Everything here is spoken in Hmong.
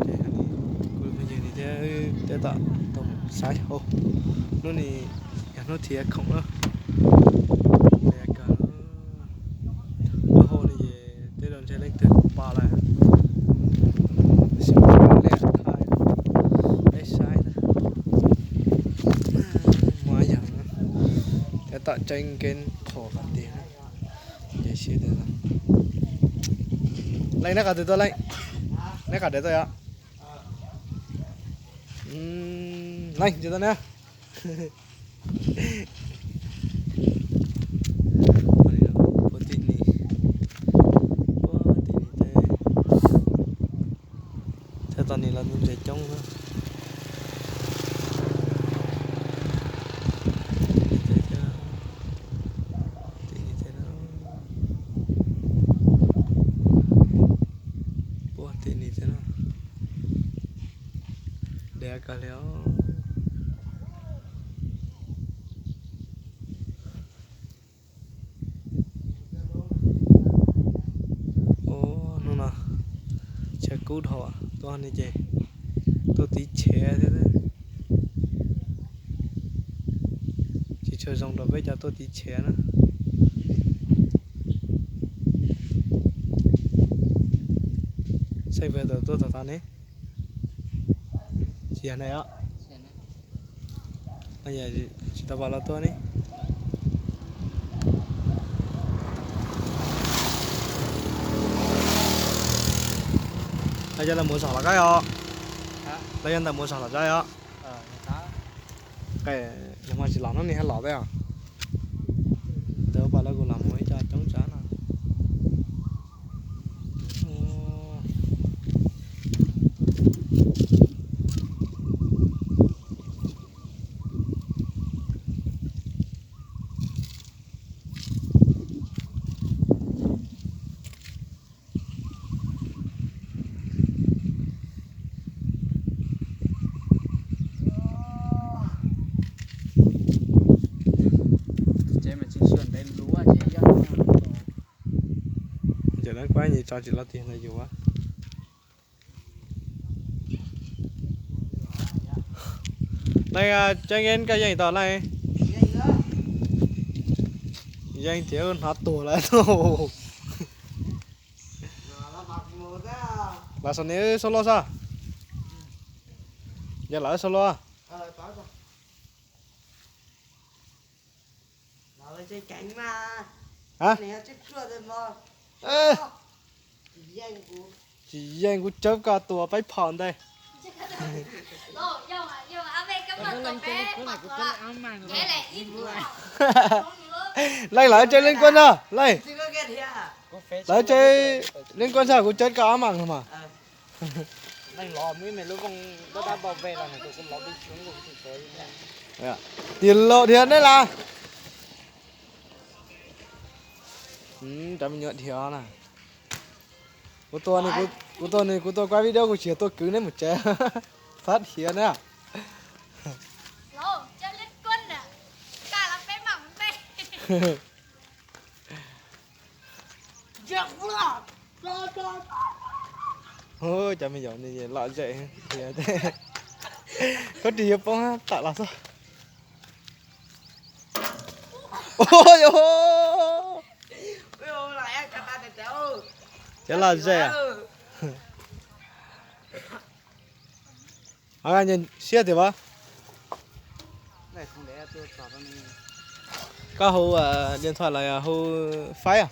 Ces kuv phooj ywg ni thiab wb tab tom tau mus saib hauv. Hnub ni yog hnub thiav khoom na. Kawg, lub hauv no ces tej zaum ntshe leej twg pa lawm. Tab sis mas thaij peb saib na. Muaj yam tab tom tseeb nkees qhov qhov tiag na. Ces sib tias, Leej, neb qhov twg tuaj Leej? Neb qhov twg tuaj yom? Leej, tsis tau na. Puag tim ni, puag tim ni tej, tej tog ni los ntses coob na. Tim ni tej, tim ni tej, puag tim ni tej no. Diav kawg li os. Hnub no chaw kub dhau, tuaj ne ces tuaj tiv tshiav thiab. Tsis tshua zoo rau peb cov tuaj tiv tshiav na. Saib peb tau tuaj tau tau ne. Tsis yog ne os. Tsis tau pom los tuaj ne. Los yog lawv mus zog los koj os. Los yog ntawm mus zog los zog os. Qe, nws mas tsis los no nws haj los thiab os. Ntawd pas lawv kuj los mus ib co coob tsav no. Cov dab kuab nyis tso tsis loj tiag ntawd yus. Leej, tseeb yeej koj yeej tau leej. Yeej tias hnov tuag lawm. Los saum ni solo soj. Yog lawv solo. Tsis yeej kuv cawb koj tua peb phom ntej. Leej, lawv tsev leej kuab ntag leej. Lawv tsev leej kuab ntag, kuv cawb koj ob mam no mas. Tiag los dhia neb las. Cov me nyuam dhia na. Kuv tua, kuv tua nws, kuv tua kuab video kuv tsis yog tua kwv neb mus tsev. Fab dhia na. Cov me nyuam lom zem. Koj ris yuav poob tawm los xwb. Cov lom zem. Siab tiag as. Koj hu điện thoại los yog hu Face?